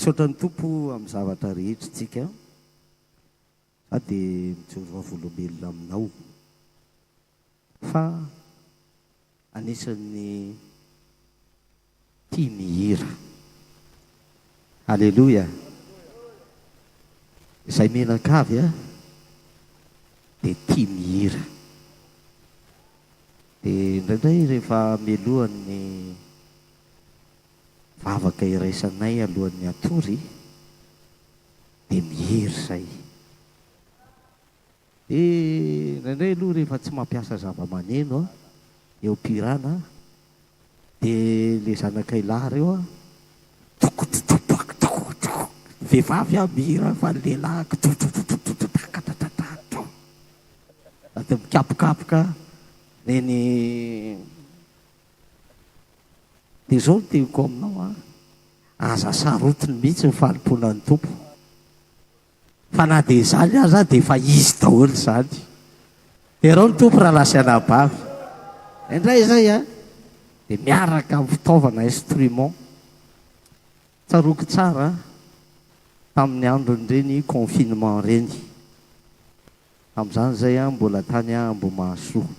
Misaotra ny Tompo amin'ny zavatra rehetra tsika. Za dia mijoro vavolombelona aminao fa anisan'ny tia mihira. Aleloia! Izay mianakavy a dia tia mihira. Dia indraindray rehefa mialohan'ny vavaka iraisanay alohan'ny hatory dia mihira izay. Dia indraindray aloha rehefa tsy mampiasa zava-maneno eo am-pihirana dia le zanakay lahy reo a tokototopakotokotoko, ny vehivavy a mihira fa ny lehilahy kototototototakatatatato, sady mikapokapoka reny. Dia izao no teniko aminao a, aza sarotiny mihitsy ny fanompoana ny Tompo. Fa na dia izany aza dia efa izy daholo izany. Derao ny Tompo rahalahy sy anabavy. Indray izay a, dia miaraka amin'ny fitaovana instrument. Tsaroako tsara tamin'ny andron'ireny confinement ireny. Tamin'izany izay aho mbola tany Ambohimahasoa.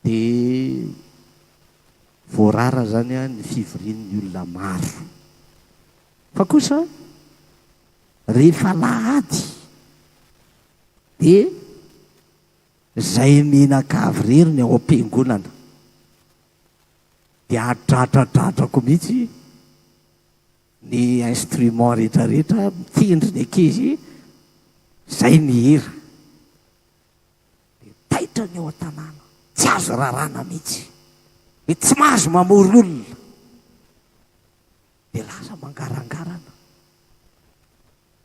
Dia voarara izany ny fivorian'ny olona maro. Fa kosa rehefa alahady dia izay mihinan-kavy irery ny ao am-piangonana. Dia adradradradrako mihitsy ny instrument rehetrarehetra, mitendry ny ankizy, izay mihira. Dia taitra ny ao an-tanàna, tsy azo raràna mihitsy, dia tsy mahazo mamory olona. Dia lasa mangarangarana.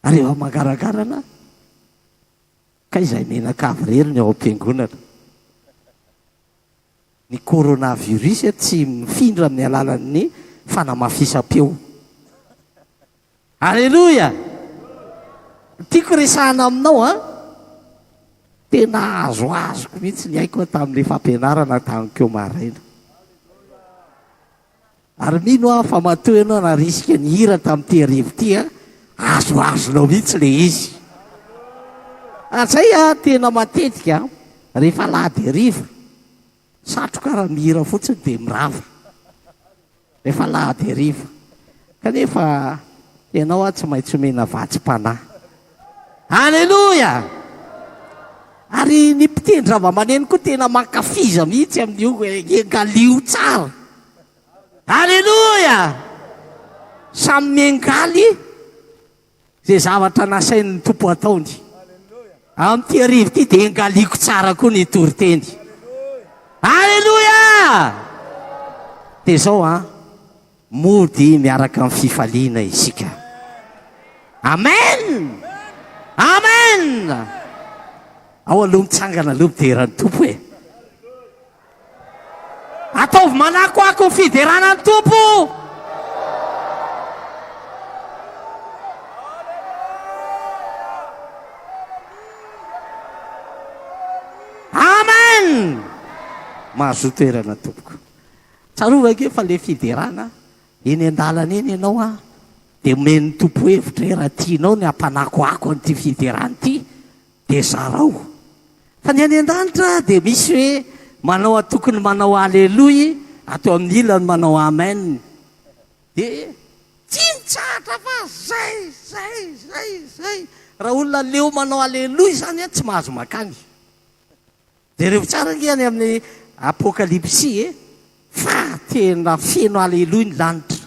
Ary rehefa mangarangarana, kay izay menakavy irery ny ao am-piangonana. Ny coronavirus tsy mifindra amin'ny alalan'ny fanamafisam-peo. Aleloia! Tiako resahana aminao an! Tena azoazoko mihitsy ny aiko tamin'ilay fampianarana tamin'keo maraina. Ary mino aho fa matoa ianao narisika nihira tamin'ity hariva ity an, azoazonao mihitsy ilay izy. Ary zay an, tena matetika rehefa alahady hariva, satroka raha mihira fotsiny dia mirava. Rehefa alahady hariva. Kanefa ianao an tsy maintsy omena vatsim-panahy. Aleloia! Ary ny mpitendry zava-maneno koa tena mankafiza mihitsy amin'io engalio tsara. Aleloia! Samy miangaly izay zavatra nasain'ny Tompo ataony. Amin'ity hariva ity dia engaliako tsara koa ny toriteny. Aleloia! Dia izao an, mody miaraka amin'ny fifaliana isika. Amen! Amen! Ao aloha mitsangana aloha midera ny Tompo e. Ataovy manakoako ny fiderana ny Tompo. Amen! Mahazoa toerana tompoko. Tsarovy ange fa le fiderana eny an-dalana eny ianao an, dia omen'ny Tompo hevitra hoe raha tianao ny hampanakoako an'ity fiderana ity dia zarao. Fa ny any an-danitra dia misy hoe manao tokony manao aleloia ato amin'ny ilany manao amen. Dia tsy mitsahatra fa zay zay zay zay. Raha olona leo manao aleloia izany an, tsy mahazo mankany. Jereo tsara ange any amin'ny Apokalypsy e, fa tena feno aleloia ny lanitra.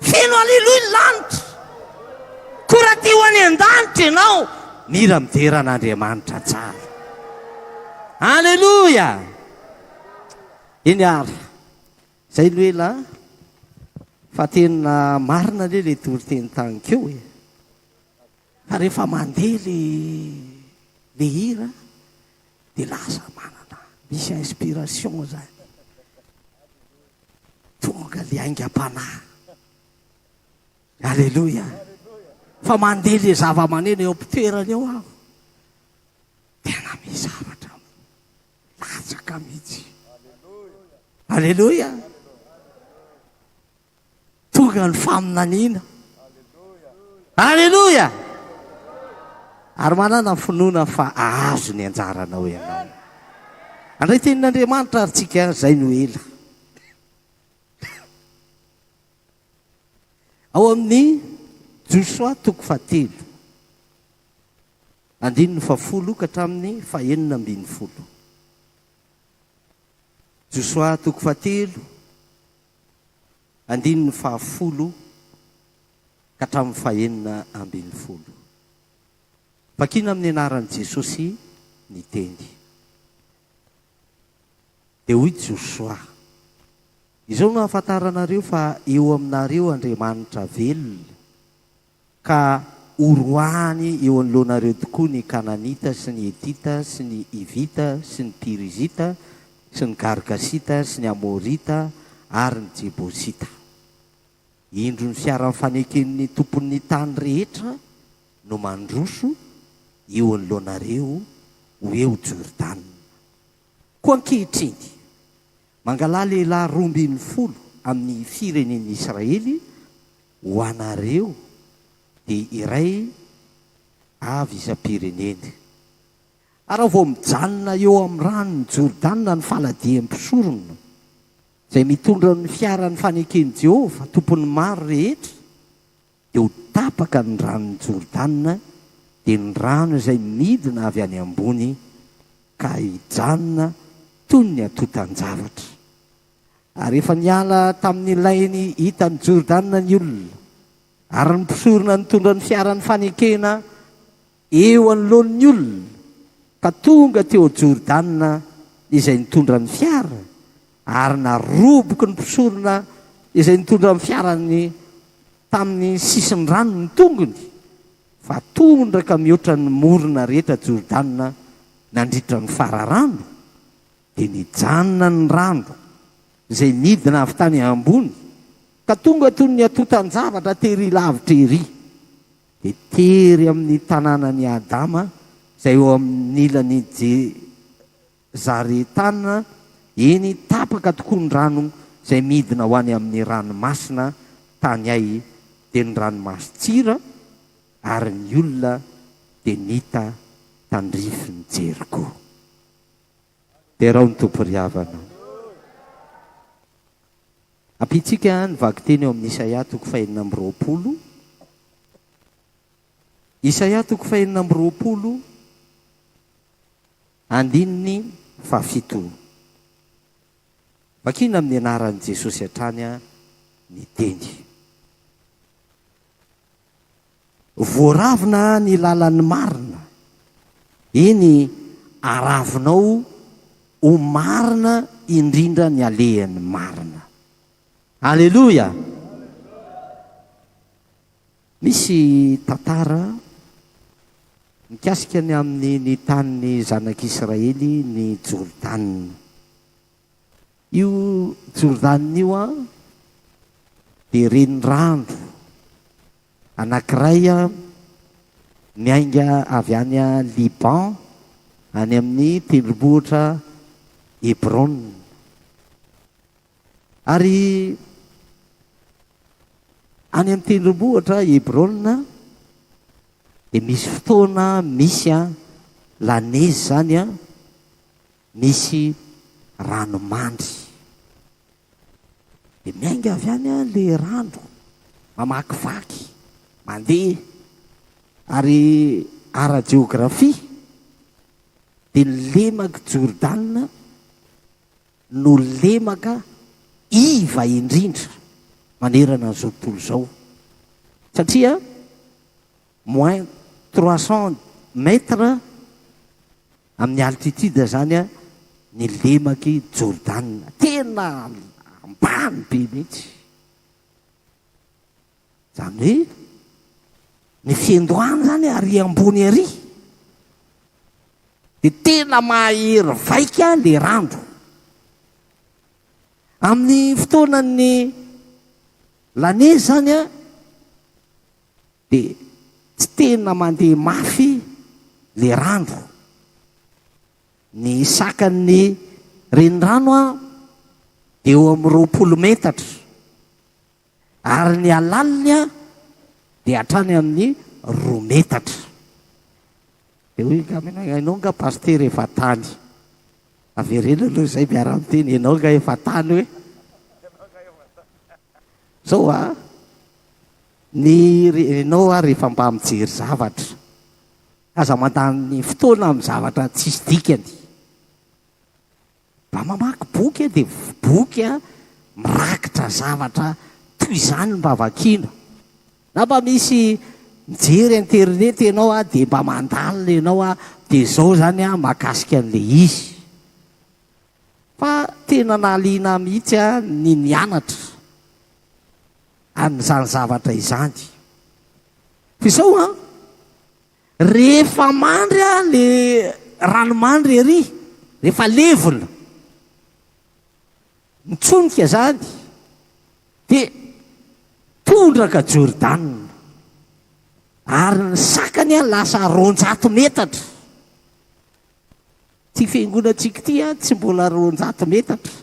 Feno aleloia ny lanitra. Koa raha te ho any an-danitra ianao, mila midera an'Andriamanitra tsara. Aleloia! Eny ary, izay no ela fa tena marina anie ilay toriteny tany keo e. Fa rehefa mandeha le le hira dia lasa manana misy inspiration zany. Tonga le aingam-panahy. Alléluia. Fa mandeha le zava-maneno eo am-pitoerana eo aho. Tena misy zavatra latsaka mihitsy. Alléluia. Tonga. Tonga ny faminaniana. Aleloia! Ary manana finoana fa ahazo ny anjaranao ianao. Andray tenin'Andriamanitra ary tsika izay no ela. Ao amin'ny Josoa toko fahatelo, andininy fahafolo ka hatramin'ny fahenina ambin'ny folo. Josoa toko fahatelo, andininy fahafolo ka hatramin'ny fahenina ambin'ny folo. Vakina amin'ny anaran'i Jesosy ny teny. Dia hoy Josoa, Izao no ahafantaranareo fa eo aminareo Andriamanitra velona, ka horoahany eo anoloanareo tokoa ny Kananita sy ny Hetita sy ny Hivita sy ny Pirizita sy ny Gargasita sy ny Amorita ary ny Jebosita. Indro ny fiaran'ny faneken'ny tompon'ny tany rehetra no mandroso eo anoloanareo ho eo Jordana. Koa ankehitriny, mangalà lehilahy 12 amin'ny firenen'i Israely ho anareo, dia iray avy isam-pirenena. Ary raha vao mijanona eo amin'ny ranon'i Jordana ny faladian'ny mpisorona, izay mitondra ny fiaran'ny faneken'i Jehovah, Tompon'ny maro rehetra, dia ho tapaka ny ranon'i Jordana, dia ny rano izay midina avy any ambony, ka hijanona toy ny antontan-javatra. Ary efa niala tamin'ny lainy hitan'i Jordana ny olona, ary ny mpisorona nitondra ny fiaran'ny fanekena eo anoloan'ny olona, ka tonga teo Jordana izay nitondra ny fiara, ary naroboky ny mpisorona izay nitondra ny fiarany tamin'ny sisin-drano ny tongony, fa tondraka mihoatra ny morona rehetra Jordana nandritra ny fararano, dia nijanona ny rano izay nidina avy tany ambony, ka tonga toy ny antontan-javatra tery lavitra ery, dia tery amin'ny tanànan'i Adama izay eo amin'ny ilan'i Zaretana, eny, tapaka tokoa ny rano izay midina ho any amin'ny ranomasina tany Ay, dia ny ranomasin-tsira, ary ny olona dia nita tandrifin'i Jeriko. Derao ny Tompo ry havana. Ampiantsika ny vakiteny ao amin'ny Isaia toko fahenina amby roapolo. Isaia toko fahenina amby roapolo andininy fahafito. Vakina amin'ny anaran'i Jesosy hatrany ny teny. Voaravina ny lalan'ny marina, eny, aravinao ho marina indrindra ny alehan'ny marina. Aleloia! Misy tantara mikasika ny amin'ny ny tanin'ny zanak'Israely ny Jordana. Io Jordana io an, dia renirano anankiray miainga avy any Liban, any amin'ny tendrombohitra Hebron. Ary any amin'ny tendrombohitra Hebron dia misy fotoana misy lanezy izany an, misy ranomandry. Dia miainga avy any ilay rano, mamakivaky, mandeha. Ary ara-jeografia dia ny lemak'i Jordana no lemaka iva indrindra manerana an'izao tontolo izao. Satria moins 300 mètres Amin'ny altitude zany ny lemak'i Jordana. Tena ambany be mihitsy. Zany hoe ny fiandohana zany ary ambony ary dia tena mahery vaika le rano. Amin'ny fotoanan'ny lanezy zany a Dia tsy tena mandeha mafy le rano. Ny sakan'ny renirano an dia eo amin'ny 20 metatra. Ary ny halaliny dia hatrany amin'ny roa metatra. Dia hoy angamba ianao, ianao angaha pasitera efa tany. Avereno aloha izay miara-miteny, ianao angaha efa tany hoe? Zao a, ny ianao a rehefa mba mijery zavatra, aza mandany fotoana amin'ny zavatra tsisy dikany. Mba mamaky boky dia boky mirakitra zavatra toy izany mba vakiana. Na mba misy mijery internet ianao dia mba mandalina ianao dia izao izany mahakasika an'ilay izy. Fa tena nahaliana ahy mihitsy ny nianatra an'izany zavatra izany. Fa izao an, Rehefa mandry ah le ranomandry ery, rehefa levona, mitsonika zany de tondraka Jordana, ary ny sakany ah lasa 200 metatra. Ty fiangonantsika ity ah tsy mbola 200 metatra,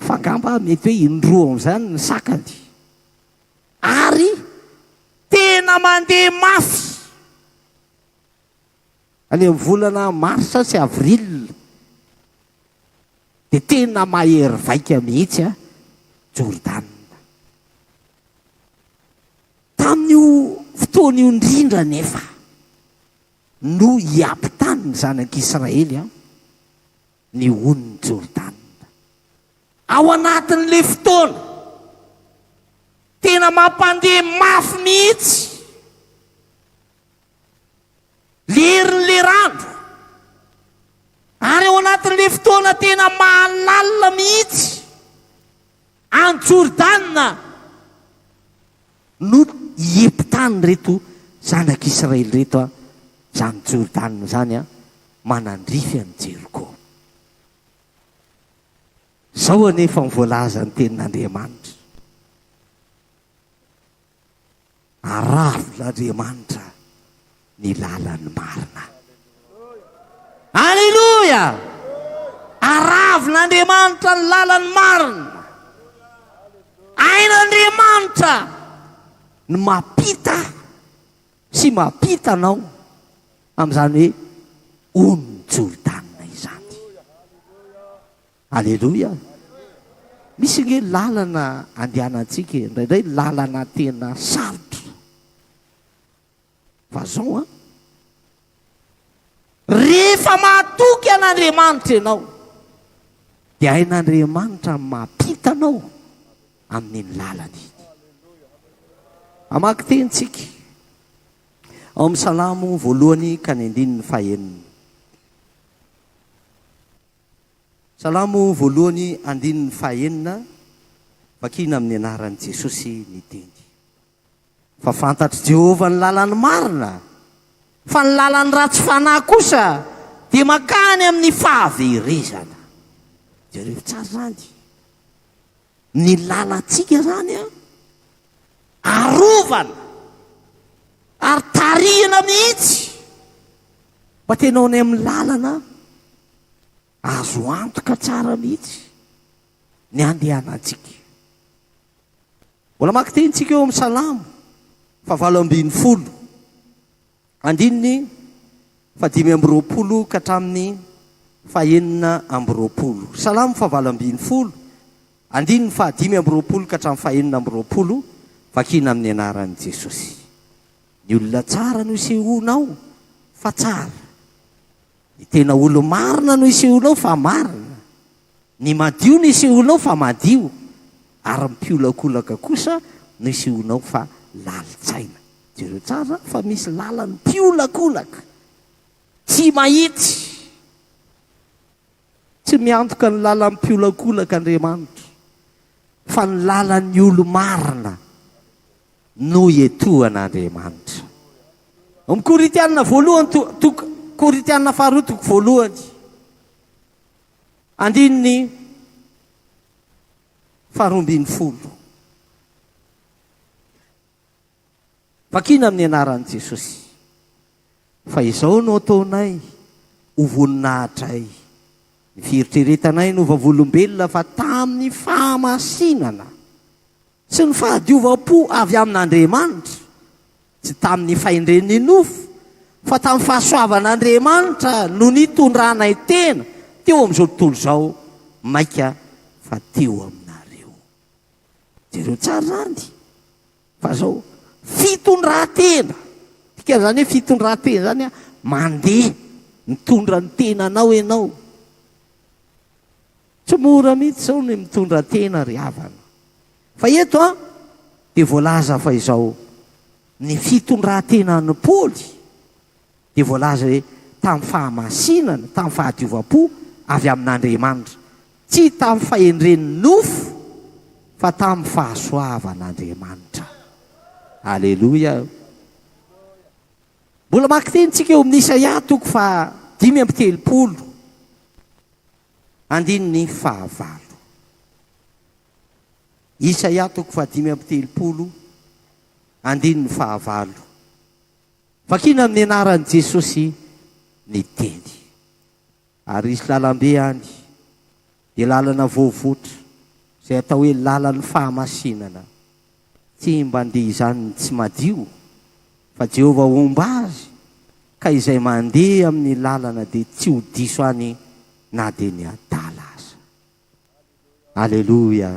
fa angamba mety hoe indroa amin'izany ny sakany. Ary tena mandeha mafy any amin'ny volana marsa sy avril dia tena mahery vaika mihitsy a Jordana. Tamin'io fotoana io indrindra anefa no hiampitany ny zanak'Israely a ny onin'i Jordana. Ao anatin'ilay fotoana, tena mampandeha mafy mihitsy le herin'ilay rano, ary ao anatin'ilay fotoana tena mahalalina mihitsy any Jordana no hiempitan'ireto zanak'Israely ireto izany Jordana izany manandrify an'i Jeriko. Izao anefa ny voalazan'ny Tenin'Andriamanitra, Aravin'Andriamanitra ny lalan'ny marina. Aleloia! Aravin'Andriamanitra ny lalan'ny marina. Hain'Andriamanitra ny mampita sy mampita anao amin'izany hoe onin'i Jordana izany. Aleloia! Misy ange lalana andehanantsika e, indraindray lalana tena sarotra. Fa zao an, rehefa mahatoky an'Andriamanitra ianao, dia hain'Andriamanitra ny mampita anao amin'iny lalana iny. Hamaky teny tsika ao amin'ny Salamo voalohany ka ny andininy fahenina. Salamo voalohany andininy fahenina, vakina amin'ny anaran'i Jesosy ny teny. Fa fantatr'i Jehovah ny lalan'ny marina, fa ny lalan'ny ratsy fanahy kosa dia mankany amin'ny fahaverezana. Jereo tsara izany. Ny lalantsika izany an, arovana ary tarihina mihitsy mba tena ho any amin'ny lalana azo antoka tsara mihitsy ny andehanantsika. Mbola maka teny tsika eo amin'ny Salamo faha-18, andininy faha-25 ka hatramin'ny faha-26. Salamo faha-18, andininy faha-25 ka hatramin'ny faha-26, vakina amin'ny anaran'i Jesosy. Ny olona tsara no isehoanao fa tsara. Ny tena olo-marina no isehoanao fa marina. Ny madio no isehoanao fa madio, ary ny mpiolakolaka kosa no isehoanao fa lalin-tsaina. Jereo tsara fa misy lalan'ny mpiolakolaka, tsy mahitsy. Tsy miantoka ny lalan'ny mpiolakolaka Andriamanitra, fa ny lalan'ny olo-marina no ietoan'Andriamanitra. Ao amin'ny Korintiana voalohany, toko, Korintiana faharoa toko voalohany. Andininy faharoambinifolo. Vakina amin'ny anaran'i Jesosy. Fa izao no ataonay ho voninahitray. Ny fieritreretanay no vavolombelona fa tamin'ny fahamasinana. sy ny fahadiovam-po avy amin'Andriamanitra, tsy tamin'ny fahendren'ny nofo, fa tamin'ny fahasoavan'Andriamanitra no nitondranay tena teo amin'izao tontolo izao, mainka fa teo aminareo. Jereo tsara izany fa zao fitondran-tena, dikan'izany hoe fitondran-tena izany mandeha mitondra ny tenanao ianao. Tsy mora mihitsy izao ny mitondra tena ry havana. Fa eto an, dia voalaza fa izao, ny fitondran-tenan'i Paoly dia voalaza hoe tamin'ny fahamasinana, tamin'ny fahadiovam-po avy amin'Andriamanitra, tsy tamin'ny fahendren'ny nofo fa tamin'ny fahasoavan'Andriamanitra. Aleloia. Mbola maka teny tsika eo amin'ny Isaia toko faha 35 andininy fahavalo. Isaia toko faha 35 andininy fahavalo. Vakina amin'ny anaran'i Jesosy ny teny. Ary hisy lalambe any, dia lalana voavoatra, izay atao hoe lalan'ny fahamasinana. Tsy mba handeha izany ny tsy madio, fa Jehovah homba azy, ka izay mandeha amin'ny lalana dia tsy ho diso any na dia ny adala aza. Aleloia!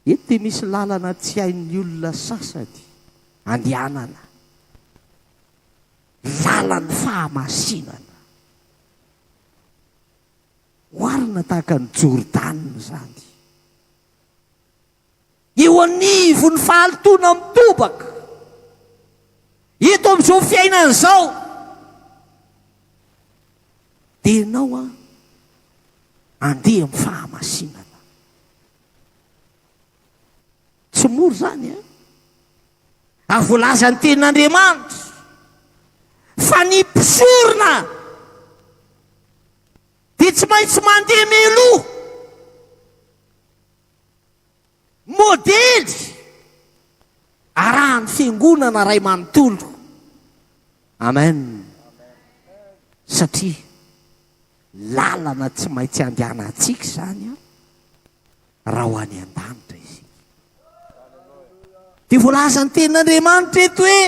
Eto dia misy lalana tsy hain'ny olona sasany andehanana. Lalan'ny fahamasinana. Oharina tahaka an'i Jordana izany. Eo anivon'ny fahalotoana mitobaka eto amin'izao fiainana izao, dia ianao an, andeha amin'ny fahamasinana. Tsy mora izany an! Ary voalazan'ny tenin'Andriamanitra fa ny mpisorona dia tsy maintsy mandeha mialoha. Modely arahan'ny fiangonana iray manontolo. Amen. Satria lalana tsy maintsy andehanantsika izany an, raha ho any an-danitra isika. Dia voalazan'ny tenin'Andriamanitra eto hoe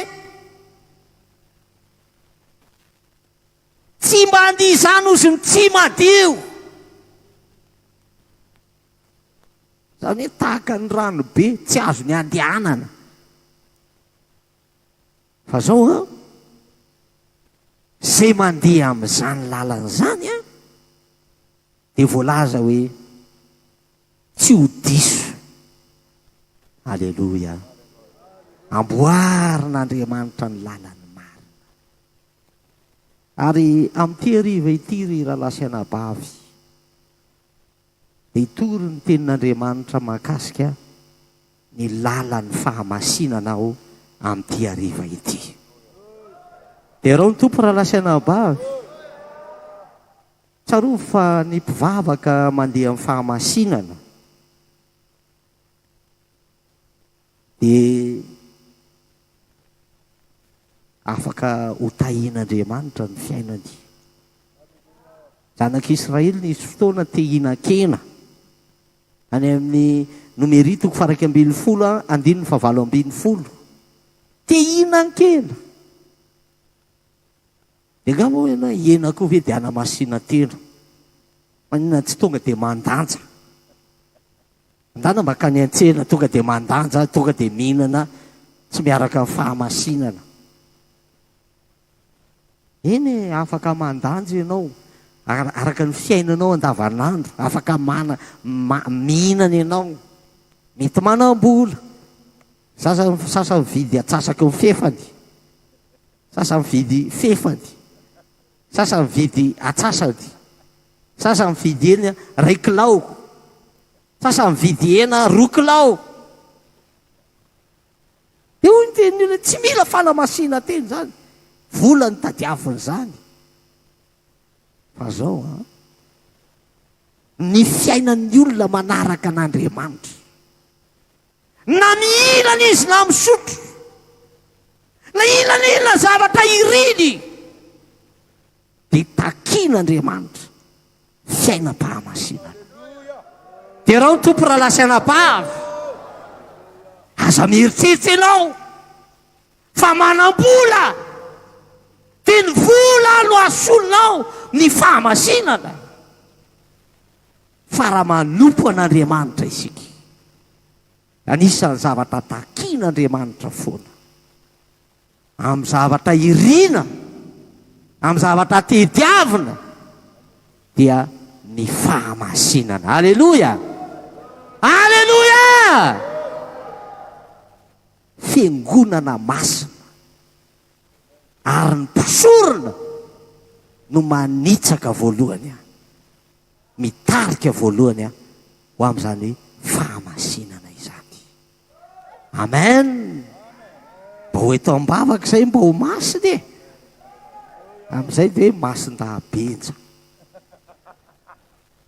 tsy mba handia izany ozy ny tsy madio. Izany hoe tahaka ny rano be tsy azony andehanana. Fa zao an, izay mandeha amin'izany lalana izany an, dia voalaza hoe tsy ho diso. Aleloia. Amboarin'Andriamanitra ny lalany marina. Ary amin'ity hariva ity ry rahalahy sy anabavy, dia hitory ny tenin'Andriamanitra mahakasika ny lalan'ny fahamasinana aho amin'ity hariva ity. Derao ny Tompo rahalahy sy anabavy. Tsarovy fa ny mpivavaka mandeha amin'ny fahamasinana dia afaka ho tahian'Andriamanitra ny fiainany. Zanak'Israely nisy fotoana te hihinan-kena. Any amin'ny Nomery toko faha-11 andininy faha-18. Te hihinan-kena. Dia angamba hoy ianao, hena koa ve dia hanamasina tena? Maninona tsy tonga dia mandanja? Mandana mankany an-tsena, tonga dia mandanja, tonga dia mihinana, tsy miaraka amin'ny fahamasinana. Eny e, afaka mandanja ianao, araka ny fiainanao andavanandro, afaka mana, ma, mihinana ianao, mety manam-bola, sasa, sasa mividy atsasaky ny fefany, sasa mividy fefany, sasa mividy atsasany, sasa mividy hena iray kilao, sasa mividy hena roa kilao. Dia hoy ny tenin'ny olona, tsy mila fanamasinan-tena izany, vola no tadiaviny izany. Fa izao an, ny fiainan'ny olona manaraka an'Andriamanitra, na mihinana izy na misotro, na inona na inona zavatra iriny, dia takian'Andriamanitra fiainam-pahamasinana. Derao ny Tompo rahalahy sy anabavy. Aza mieritreritra ianao fa manam-bola dia ny vola no asolonao ny fahamasinana. Fa raha manompo an'Andriamanitra isika, anisan'ny zavatra takian'Andriamanitra foana, amin'ny zavatra irina, amin'ny zavatra tediavina, dia ny fahamasinana. Aleloia! Aleloia! Fiangonana masina. Ary ny mpisorona no manitsaka voalohany, mitarika voalohany ho amin'izany fahamasinana izany. Amen! Mba ho eto am-bavaka izay mba ho masina e! Amin'izay dia masin-dahabenja.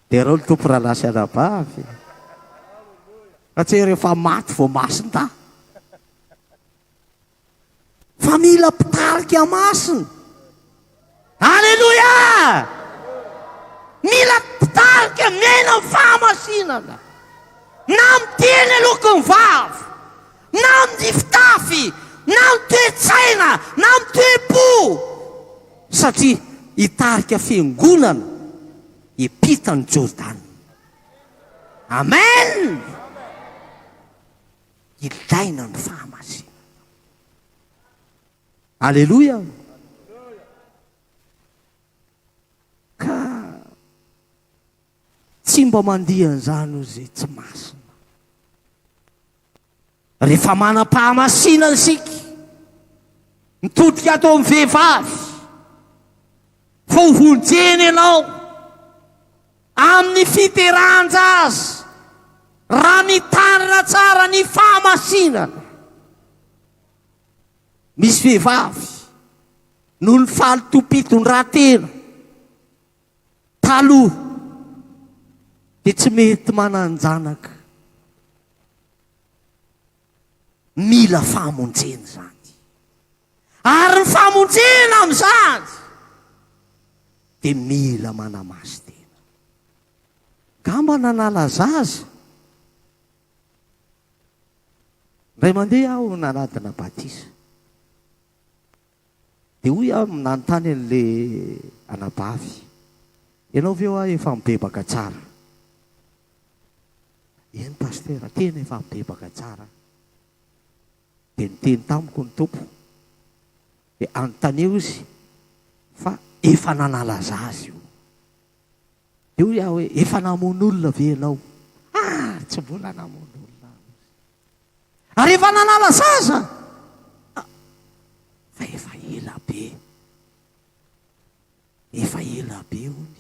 Derao ny Tompo rahalahy sy anabavy. Fa tsy hoe rehefa maty vao masin-dahy. Fa mila mpitarika masina. Aleloia! Mila mpitarika miaina amin'ny fahamasinana. Na amin'ny teny aloaky ny vava, na amin'ny fitafy, na amin'ny toe-tsaina, na amin'ny toe-po. Satria hitarika fiangonana hiampita an'i Jordana. Amen! Ilaina ny fahamasinana. Aleloia! Ka tsy mba mandia an'izany hoy izay tsy masina. Rehefa manam-pahamasinana isika, mitodika ato amin'ny vehivavy, fa ho vonjena ianao. Amin'ny fiterahan-jaza, raha mitandrina tsara ny fahamasinana. Misy vehivavy, noho ny fahalotoam-pitondran-tena taloha, dia tsy mety manan-janaka. Mila famonjena izany. Ary ny famonjena amin'izany dia mila manamasin-tena. Angamba nanala zaza. Indray mandeha aho nanadina batisa. Dia hoy aho nanontany an'ilay anabavy, Ianao ve hoa efa mibebaka tsara? Eny pasitera, tena efa mibebaka tsara aho. Dia niteny tamiko ny Tompo, dia anontanio izy fa efa nanala zaza io. Dia hoy aho hoe, efa namono olona ve ianao? Ah, tsy mbola namono olona aho. Ary efa nanala zaza? Ah, fa efa ela be. Efa ela be hono.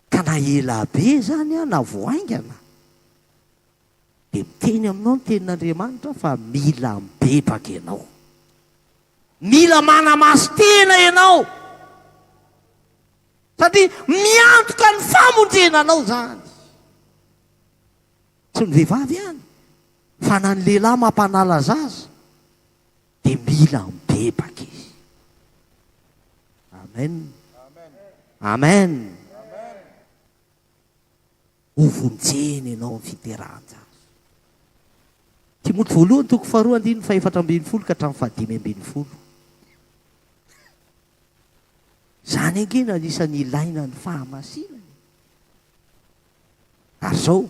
Ka na ela be izany na vao haingana, Dia miteny aminao ny tenin'Andriamanitra fa mila mibebaka ianao. Mila manamasin-tena ianao. Satria miantoka ny famonjena anao izany. Tsy ny vehivavy ihany, fa na ny lehilahy mampanala zaza dia mila mibebaka izy. Amen. Amen. Ho vonjena ianao amin'ny fiterahan-jaza. Timoty voalohany toko faharoa andininy fahefatra ambin'ny folo ka hatramin'ny fahadimy ambin'ny folo. Izany ange no anisan'ny ilaina ny fahamasinana e. Ary izao,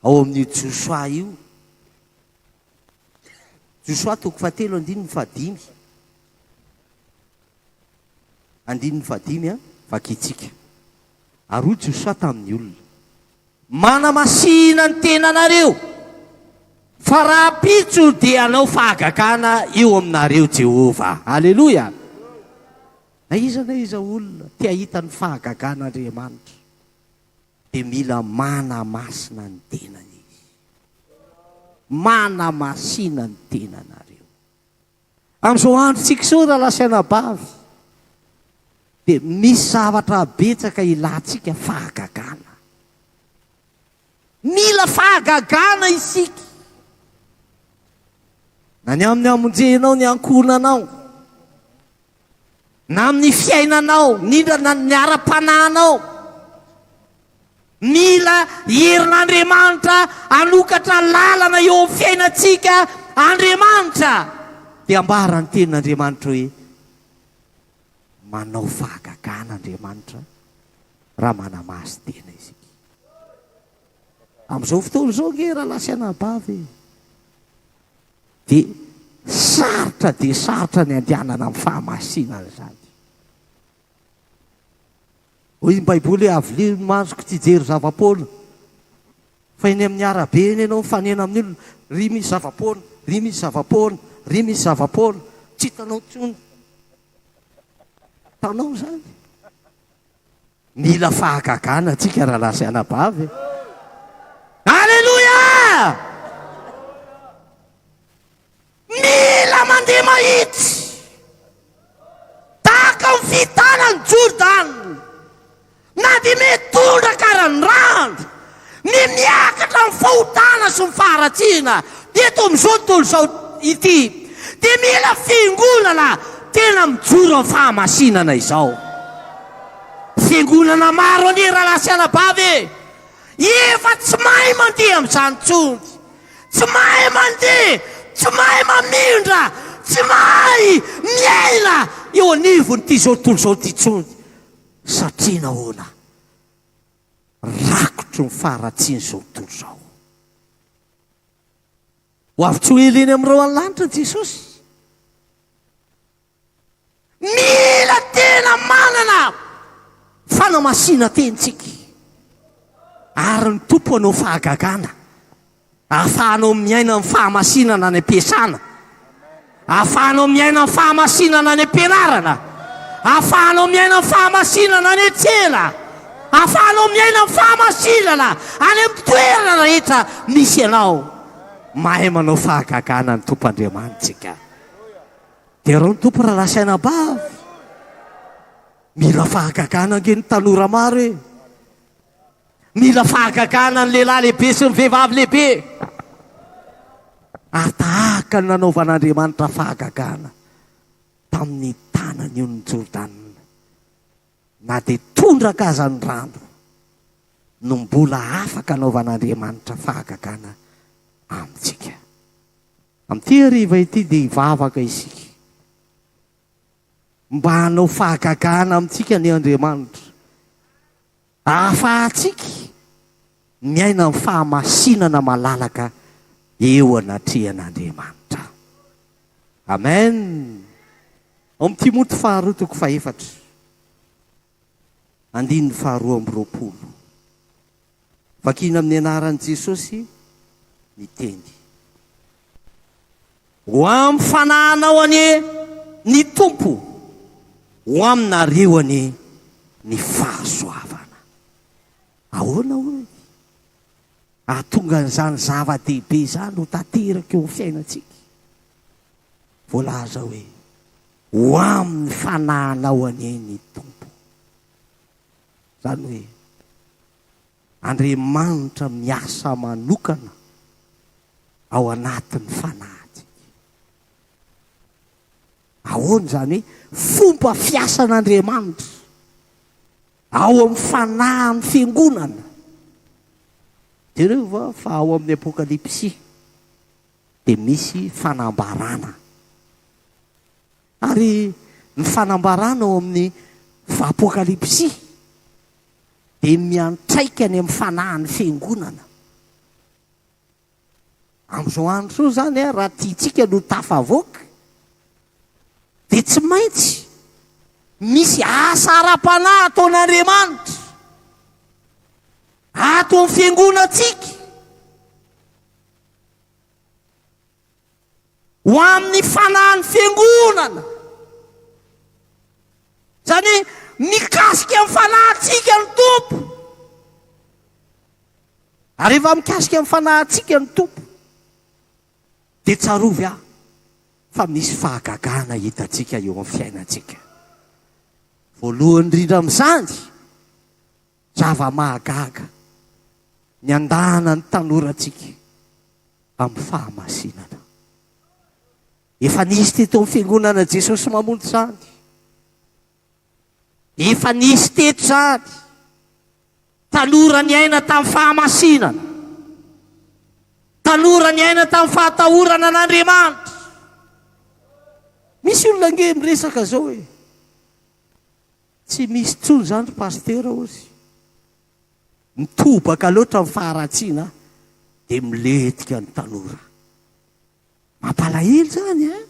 ao amin'io Josoa io, Josoa toko fahatelo andininy fahadimy. Andininy fahadimy a, vakintsika. Ary hoy Josoa tamin'ny olona, Manamasina ny tenanareo, fa rahampitso dia hanao fahagagana eo aminareo Jehovah. Aleloia! Na iza na iza olona te hahita ny fahagagan'Andriamanitra, dia mila manamasina ny tenany izy. Manamasina ny tenanareo. Amin'izao androntsika izao rahalahy sy anabavy dia misy zavatra betsaka ilantsika fahagagana. Mila fahagagana isika. Na ny amin'ny hamonjenao ny ankohonanao, na amin'ny fiainanao, indrindra na ny ara-panahinao. Mila herin'Andriamanitra hanokatra lalana eo amin'ny fiainantsika Andriamanitra. Dia ambara ny tenin'Andriamanitra hoe, Manao fahagagana Andriamanitra raha manamasin-tena isika. Amin'izao fotoana izao ange rahalahy sy anabavy e, dia sarotra dia sarotra ny andehanana amin'ny fahamasinana izany. Hoy ny Baiboly hoe, Avilio ny masoko tsy hijery zava-poana. Fa eny amin'ny arabe eny ianao mifanena amin'ny olona, ry misy zava-poana, ry misy zava-poana, ry misy zava-poana. Tsy hitanao intsony. Hitanao izany? Mila fahagagana antsika rahalahy sy anabavy. Aleloia! Mila mandeha mahitsy tahaka ny fitanan'i Jordana, na dia mety tondraka ara ny rano, ny miakatra ny fahotana sy ny faharatsiana eto amin'izao tontolo izao ity, dia mila fiangonana tena mijoro amin'ny fahamasinana izao. Fiangonana maro anie rahalahy sy anabavy e, efa tsy mahay mandeha amin'izany intsony. Tsy mahay mandeha, tsy mahay mamindra, tsy mahay miaina eo anivon'ity izao tontolo izao ity intsony. Satria nahoana? Rakotry ny faharatsian'izao tontolo izao. Ho avy tsy ho ela eny amin'ireo any lanitra Jesosy. Mila tena manana fanamasinan-tentsika ary ny Tompo hanao fahagagana ahafahanao miaina amin'ny fahamasinana any am-piasana, ahafahanao miaina amin'ny fahamasinana any am-pianarana, ahafahanao miaina amin'ny fahamasinana any an-tsena, ahafahanao miaina amin'ny fahamasinana any amin'ny toerana rehetra misy anao. Mahay manao fahagagana ny Tompo Andriamanitsika. Derao ny Tompo rahalahy sy anabavy. Mila fahagagana ange ny tanora maro e. Mila fahagagana ny lehilahy lehibe sy ny vehivavy lehibe. Ary tahaka ny nanaovan'Andriamanitra fahagagana tamin'ny tanany ony Jordana. Na dia tondraka aza ny rano no mbola afaka anaovan'Andriamanitra fahagagana amintsika. Amin'ity hariva ity dia hivavaka isika mba hanao fahagagana amintsika anie Andriamanitra, ahafahantsika miaina amin'ny fahamasinana malalaka eo anatrehan'Andriamanitra. Amen. Ao amin'ny Timoty faharoa toko fahefatra, andininy faharoa amby 20. Vakina amin'ny anaran'i Jesosy ny teny. Ho amin'ny fanahinao anie ny Tompo, ho aminareo anie ny fahasoavana. Ahoana hoy? Hahatonga an'izany zava-dehibe izany ho tanteraka eo amin'ny fiainantsika. Voalaza hoe, ho amin'ny fanahinao anie ny Tompo. Izany hoe Andriamanitra miasa manokana ao anatin'ny fanahintsika. Ahoana izany hoe fomba fiasan'Andriamanitra ao amin'ny fanahin'ny fiangonana? Jereo va fa ao amin'ny Apokalypsy dia misy fanambarana. Ary ny fanambarana ao amin'ny Apokalypsy dia miantraika any amin'ny fanahin'ny fiangonana. Amin'izao andro izao izany, raha tiantsika no tafavoaka, dia tsy maintsy misy asa ara-panahy ataon'Andriamanitra ato amin'ny fiangonantsika. Ho amin'ny fanahin'ny fiangonana. Izany hoe mikasika ny fanahintsika ny Tompo. Ary rehefa mikasika ny fanahintsika ny Tompo, dia tsarovy aho fa misy fahagagana hitantsika eo amin'ny fiainantsika. Voalohany indrindra amin'izany, zava-mahagaga ny andahana ny tanorantsika. amin'ny fahamasinana. Efa nisy teto amin'ny fiangonana Jesosy Mamonjy izany. Efa nisy teto izany. Tanora niaina tamin'ny fahamasinana. Tanora niaina tamin'ny fahatahorana an'Andriamanitra. Misy olona ange miresaka zao hoe tsy misy intsony izany ry pasitera hozy. Mitobaka loatra ny faharatsiana dia milentika ny tanora. Mampalahelo izany eh?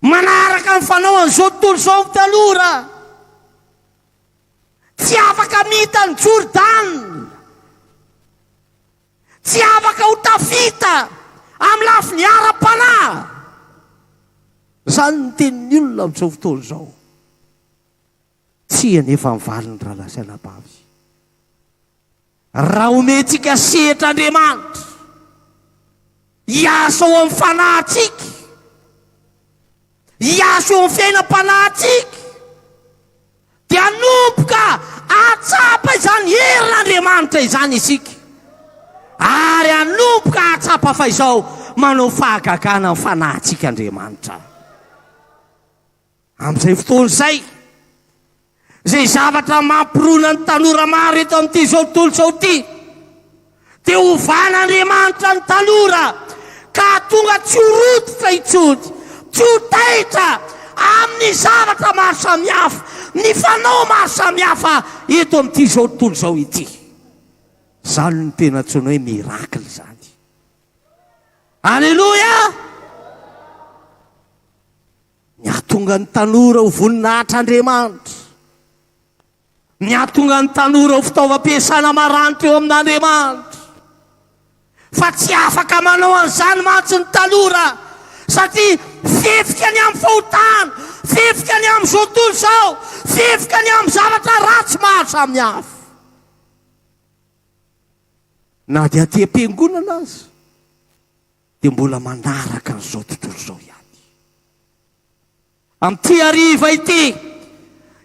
Manaraka ny fanao an'izao tontolo izao ny tanora. Tsy afaka mita ny Jordana. Tsy afaka ho tafita amin'ny lafiny ara-panahy. Izany ny tenin'ny olona amin'izao fotoana izao. Tsia anefa ny valiny rahalahy sy anabavy. Raha omentsika sehatra Andriamanitra hiasa ao amin'ny fanahintsika, hiasa eo amin'ny fiainam-panahintsika, dia hanomboka hahatsapa izany herin'Andriamanitra izany isika, ary hanomboka hahatsapa fa izao manao fahagagana amin'ny fanahintsika Andriamanitra. Amin'izay fotoana izay, izay zavatra mampirona ny tanora maro eto amin'ity izao tontolo izao ity, dia hovan'Andriamanitra ny tanora ka hahatonga tsy ho rototra intsony, tsy ho taitra amin'ny zavatra maro samihafa, ny fanao maro samihafa eto amin'ity izao tontolo izao ity. Izany no tena antsoina hoe miracle izany. Aleloia! Ny hahatonga ny tanora ho voninahitr'Andriamanitra. Ny hahatonga ny tanora ho fitaovam-piasana maranitra eo amin'Andriamanitra. Fa tsy afaka manao an'izany mantsy ny tanora satria fefika ny amin'ny fahotana, fefika ny amin'izao tontolo izao, fefika ny amin'ny zavatra ratsy maro samihafa. Na dia aty am-piangonana aza. dia mbola manaraka an'izao tontolo izao ihany. Amin'ity hariva ity,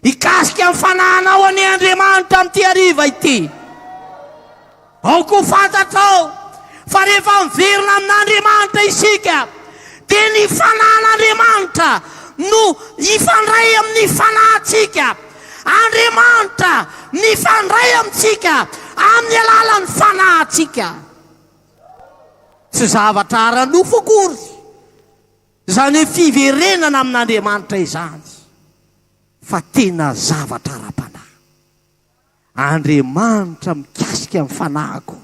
hikasika ny fanahinao anie Andriamanitra amin'ity hariva ity. Aoka ho fantatrao fa rehefa miverina amin'Andriamanitra isika, dia ny fanahin'Andriamanitra no hifandray amin'ny fanahintsika. Andriamanitra mifandray amintsika amin'ny alalan'ny fanahintsika. Tsy zavatra ara-nofo akory izany hoe fiverenana amin'Andriamanitra izany, fa tena zavatra ara-panahy. Andriamanitra mikasika ny fanahiko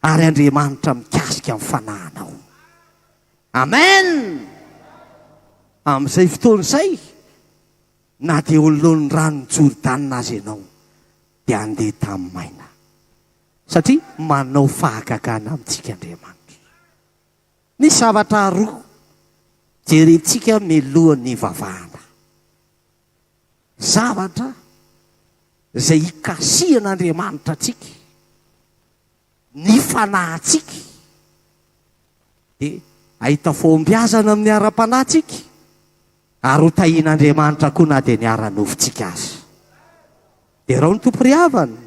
ary Andriamanitra mikasika ny fanahinao. Amen! Amin'izay fotoana izay, na dia eo anoloan'ny ranon'i Jordana aza ianao, dia handeha tany maina. Satria manao fahagagana amintsika Andriamanitra. Misy zavatra roa jerentsika mialohan'ny hivavahana. Zavatra izay hikasihan'Andriamanitra antsika, ny fanahintsika, dia hahita fahombiazana amin'ny ara-panahintsika, ary ho tahian'Andriamanitra koa na dia ny ara-nofontsika aza. Derao ny Tompo ry havana.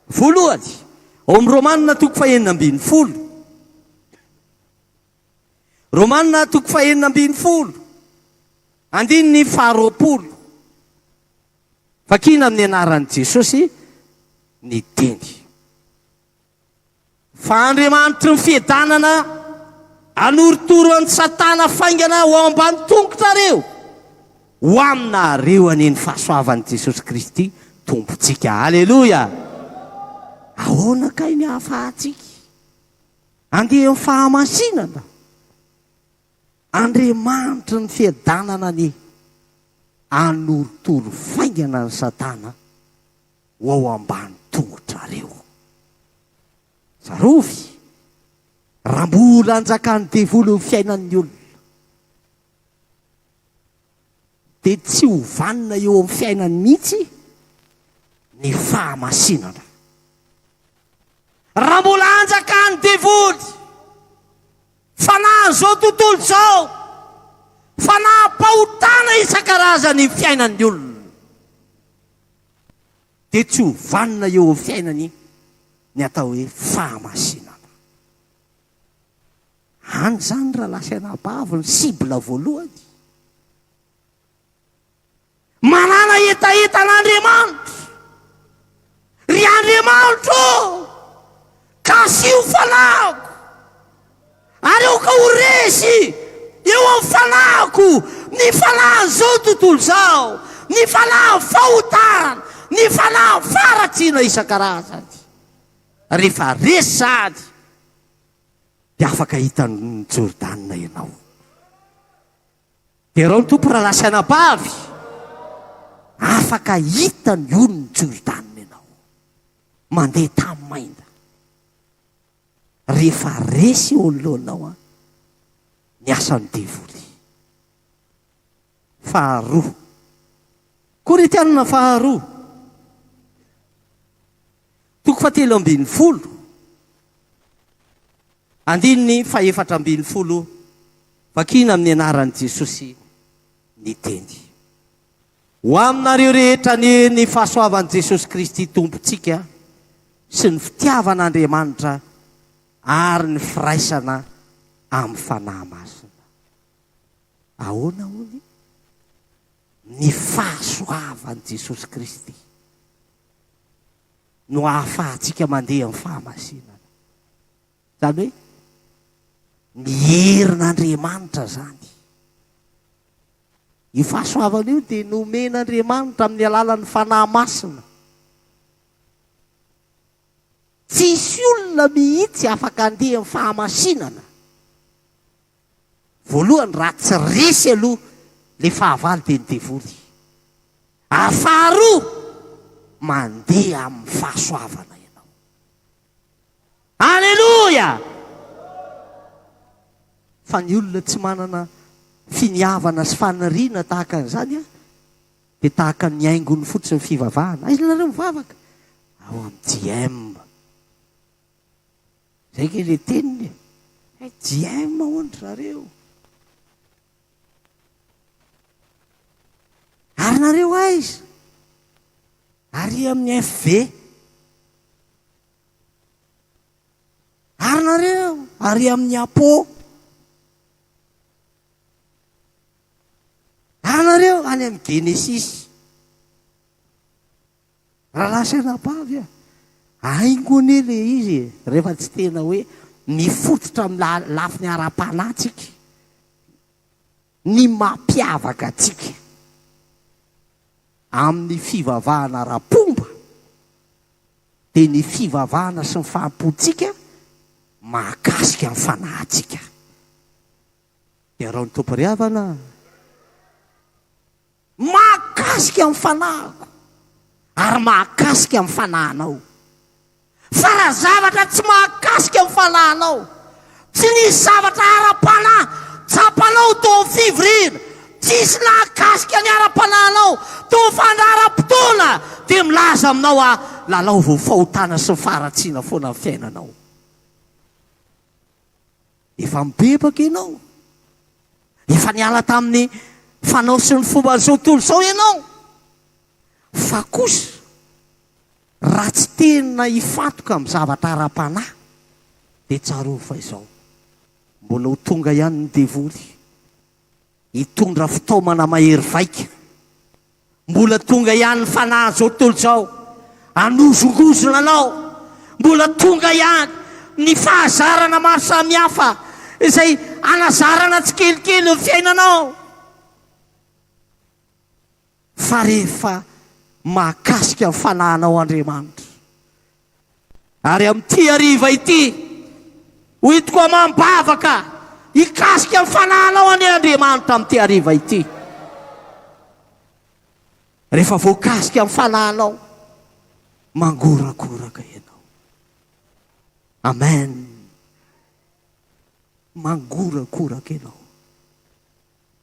Voalohany, ao amin'ny Romana toko fahenina ambin'ny folo. Romana toko fahenina ambin'ny folo, andininy faharoapolo. Vakina amin'ny anaran'i Jesosy ny teny. Fa Andriamanitry ny fiadanana hanorotoro an'i Satana faingana ho ao ambany tongotrareo. Ho aminareo anie ny fahasoavan'i Jesosy Kristy Tompontsika. Aleloia! Ahoana kay ny ahafahantsika handeha amin'ny fahamasinana? Andriamanitry ny fiadanana anie hanorotoro faingana an'i Satana ho ao ambany tongotrareo. Tsarovy, raha mbola anjakan'ny devoly ny fiainan'ny olona, dia tsy ho vanona eo amin'ny fiainany mihitsy ny fahamasinana. Raha mbola anjakan'ny devoly, fanahin'izao tontolo izao, fanahim-pahotana isan-karazany ny fiainan'ny olona, dia tsy ho vanona eo amin'ny fiainany ny atao hoe fahamasinana. Any izany rahalahy sy anabavy ny cible voalohany. Manana hetaheta an'Andriamanitra. Ry Andriamanitro ô, kasiho fanahiko, ary aoka ho resy eo amin'ny fanahiko ny fanahin'izao tontolo izao, ny fanahin'ny fahotana, ny fanahin'ny faharatsiana isan-karazany. Rehefa resy sahady, dia afaka hitan'i Jordana ianao. Derao ny Tompo rahalahy sy anabavy, afaka hita ny onin'i Jordana ianao. Mandeha tany maina. Rehefa resy eo anoloanao an, ny asan'ny devoly. Faharoa. Korintianina faharoa. Toko fahatelo ambinifolo. Andininy fahefatra ambinifolo, Vakina amin'ny anaran'i Jesosy ny teny. Ho aminareo rehetra anie ny fahasoavan'i Jesosy Kristy Tompontsika sy ny fitiavan'Andriamanitra ary ny firaisana amin'ny Fanahy Masina. Ahoana hono? Ny fahasoavan'i Jesosy Kristy no ahafahantsika mandeha amin'ny fahamasinana. Izany hoe ny herin'Andriamanitra izany. Io fahasoavana io dia nomen'Andriamanitra amin'ny alalan'ny Fanahy Masina. Tsisy olona mihitsy afaka handeha amin'ny fahamasinana. Voalohany raha tsy resy aloha le fahavalo dia ny devoly. Ary faharoa mandeha amin'ny fahasoavana ianao. Aleloia! Fa ny olona tsy manana finiavana sy faniriana tahaka an'izany an, dia tahaka ny haingony fotsiny ny fivavahana. Aiza nareo mivavaka? Ao amin'ny JM. Zay nge le teniny e. Hay JM hono ry zareo. Ary nareo aiza? Ary amin'ny FV. Ary nareo ary amin'ny Apo. Ary nareo any amin'ny Genesis. Rahalahy sy anabavy a! Haingo anie le izy e, rehefa tsy tena hoe mifototra amin'ny lafiny ara-panahy tsika, ny mampiavaka antsika amin'ny fivavahana ara-pomba dia ny fivavahana sy ny fahampoantsika mahakasika ny fanahintsika. Iaraho ny Tompo ry havana. Mahakasika ny fanahiko ary mahakasika ny fanahinao. Fa raha zavatra tsy mahakasika ny fanahinao, tsy nisy zavatra ara-panahy tsapanao teo amin'ny fivoriana, tsisy nahakasika ny ara-panahinao teo amin'ny fandaharam-potoana, dia milaza aminao aho, lalaovy ny fahotana sy ny faharatsiana foana ny fiainanao. Efa mibebaka ianao. Efa niala tamin'ny fanao sy ny fomban'izao tontolo izao ianao. Fa kosa, raha tsy tena hifantoka amin'ny zavatra ara-panahy, dia tsarovy fa izao, mbola ho tonga ihany ny devoly hitondra fitaomana mahery vaika. Mbola tonga ihany ny fanahin'izao tontolo izao hanozongozona anao. Mbola tonga ihany ny fahazarana maro samihafa izay hanazarana tsikelikely ny fiainanao. Fa rehefa mahakasika ny fanahinao Andriamanitra, Ary amin'ity hariva ity, ho entiko amam-bavaka hikasika ny fanahinao anie Andriamanitra amin'ity hariva ity. Rehefa voakasika ny fanahinao, mangorakoraka ianao. Amen. Mangorakoraka ianao.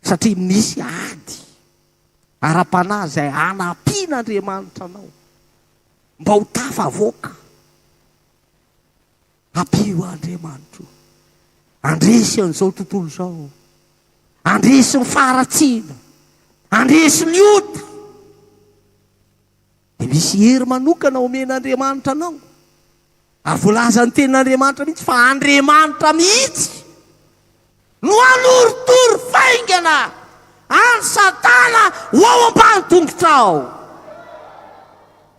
Satria misy ady ara-panahy izay hanampian'Andriamanitra anao mba ho tafavoaka. Ampio Andriamanitro handresy an'izao tontolo izao, handresy ny faharatsiana, handresy ny ota. Dia misy hery manokana omen'Andriamanitra anao. Ary voalazan'ny tenin'Andriamanitra mihitsy fa Andriamanitra mihitsy no hanorotoro faingana an'i Satana ho ao ambany tongotrao.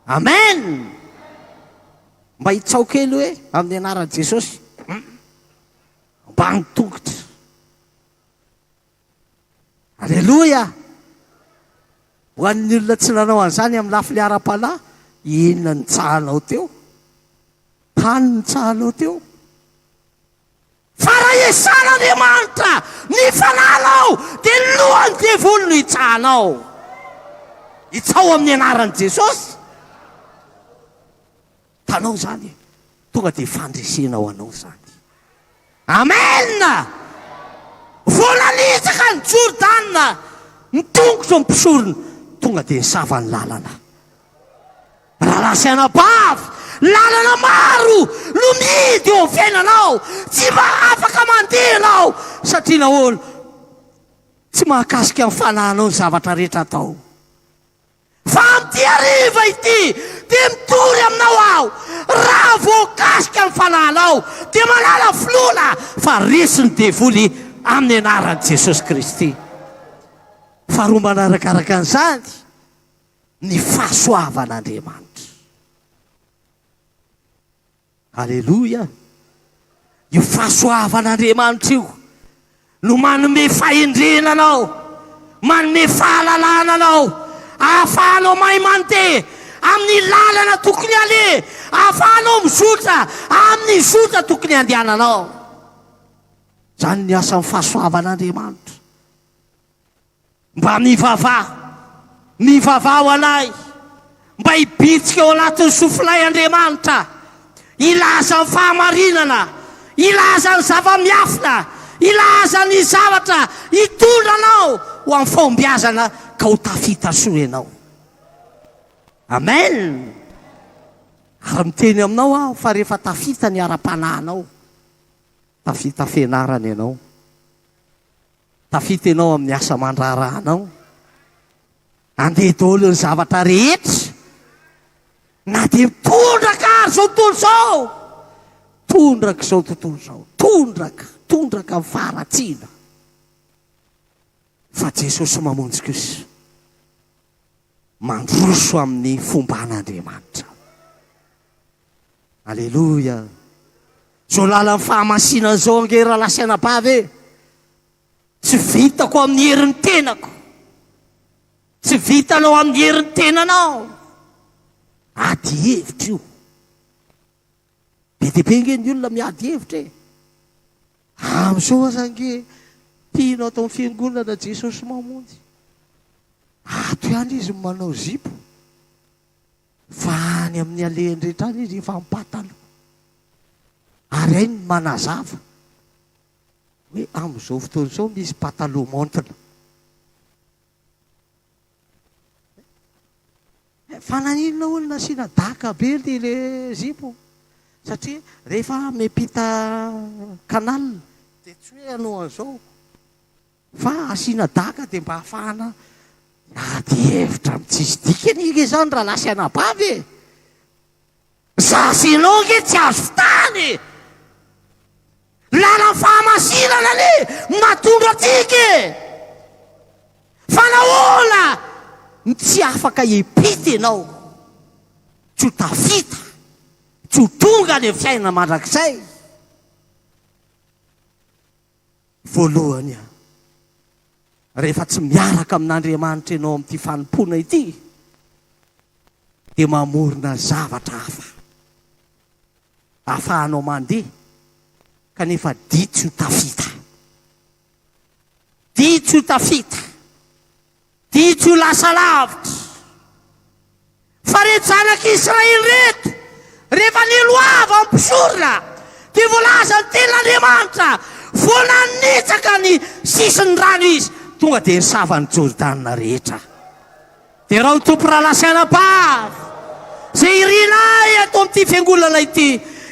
Amen. Mba hitsao kely hoe amin'ny anaran'i Jesosy. Ambany tongotra. Aleloia! Ho an'ny olona tsy nanao an'izany amin'ny lafiny ara-panahy, inona no nitsahanao teo? Tany nitsahanao teo. Fa raha iesan'Andriamanitra ny fanahinao, dia ny lohan'ny devoly no hitsahanao. Hitsao amin'ny anaran'i Jesosy. Hitanao izany e? Tonga dia fandresena ho anao izany. Amen! Vao nanitsaka an'i Jordana ny tongotro ny mpisorona, tonga dia nisava ny lalana. Rahalahy sy anabavy, lalana maro no mihidy eo amin'ny fiainanao. Tsy mba afaka mandeha ianao. Satria nahoana? Tsy mahakasika ny fanahinao ny zavatra rehetra atao. Fa amin'ity hariva ity dia mitory aminao aho, raha voakasika ny fanahinao dia manala finoana fa resy ny devoly amin'ny anaran'i Jesosy Kristy. Faharoa manarakaraka an'izany, ny fahasoavan'Andriamanitra. Aleloia! Io fahasoavan'Andriamanitra io no manome fahendrena anao, manome fahalalana anao, ahafahanao mahay mandeha amin'ny lalana tokony haleha, ahafahanao mizotra amin'ny zotra tokony handehananao. Izany ny asan'ny fahasoavan'Andriamanitra. Mba mivavaha, mivavaha ho anay, mba hibitsika ao anatin'ny sofinay Andriamanitra, hilaza ny fahamarinana, hilaza ny zava-miafina, hilaza ny zavatra hitondra anao ho amin'ny fahombiazana ka ho tafita soa ianao. Amen! Ary miteny aminao aho fa rehefa tafita ny ara-panahinao, tafita fianarana ianao. Tafita ianao amin'ny asa aman-draharahanao. Andeha daholo ny zavatra rehetra. Na dia tondraka ary izao tontolo izao. Tondraka izao tontolo izao. Tondraka, tondraka amin'ny faharatsiana. Fa Jesosy mamonjy kosa. Mandroso amin'ny fomban'Andriamanitra. Aleloia. Zao lalan'ny fahamasinana zao ange rahalahy sy anabavy e. Tsy vitako amin'ny herin'ny tenako. Tsy vitanao amin'ny herin'ny tenanao. Ady hevitra io. Be dia be ange ny olona miady hevitra e. Amin'izao aza ange mpino ato amin'ny fiangonana Jesosy Mamonjy. Ato ihany izy no manao zipo. Fa any amin'ny alehany rehetra any izy efa am-pataloha. Ary hainy ny manazava hoe amin'izao fotoana izao misy pataloha maontina. Fa naninona hono nasiana daka be ity le zipo? Satria rehefa miampita canal dia tsy hoe hanao an'izao. Fa asiana daka dia mba ahafahana miady hevitra amin'ny tsisy dikany ange izany rahalahy sy anabavy e! Za sy ianao ange tsy azo fitahana e! Lalan'ny fahamasinana anie no mahatondra antsika e! Fa nahoana no tsy afaka hiampita ianao? Tsy ho tafita, tsy ho tonga any amin'ny fiainana mandrakizay. Voalohany, rehefa tsy miaraka amin'Andriamanitra ianao amin'ity fanompoana ity, dia mamorona zavatra hafa ahafahanao mandeha, kanefa dia tsy ho tafita. Dia tsy ho tafita. Dia tsy ho lasa lavitra. Fa reto zanak'Israely ireto, rehefa niloava ny mpisorona, dia voalaza ny tenin'Andriamanitra, vao nanitsaka ny sisin'ny rano izy, tonga dia nisava ny Jordana rehetra. Derao ny Tompo rahalahy sy anabavy, izay irinay ato amin'ity fiangonana ity.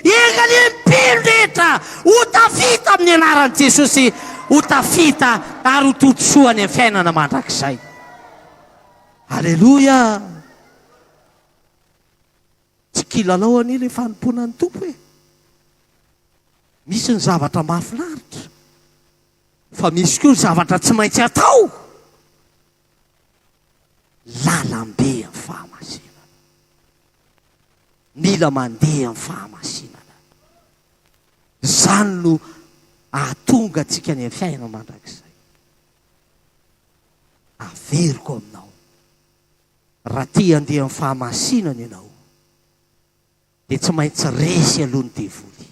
Enga anie ny mpino rehetra ho tafita amin'ny anaran'i Jesosy, ho tafita ary ho todisoa any amin'ny fiainana mandrakizay. Aleloia! Tsy kilalao anie ilay fanompoana ny Tompo e! Misy ny zavatra mahafinaritra, fa misy koa ny zavatra tsy maintsy atao. Lalambe amin'ny fahamasinana. Mila mandeha amin'ny fahamasinana. Izany no ahatonga antsika any amin'ny fiainana mandrakizay. Averiko aminao, raha te handeha amin'ny fahamasinana ianao, dia tsy maintsy resy aloha ny devoly.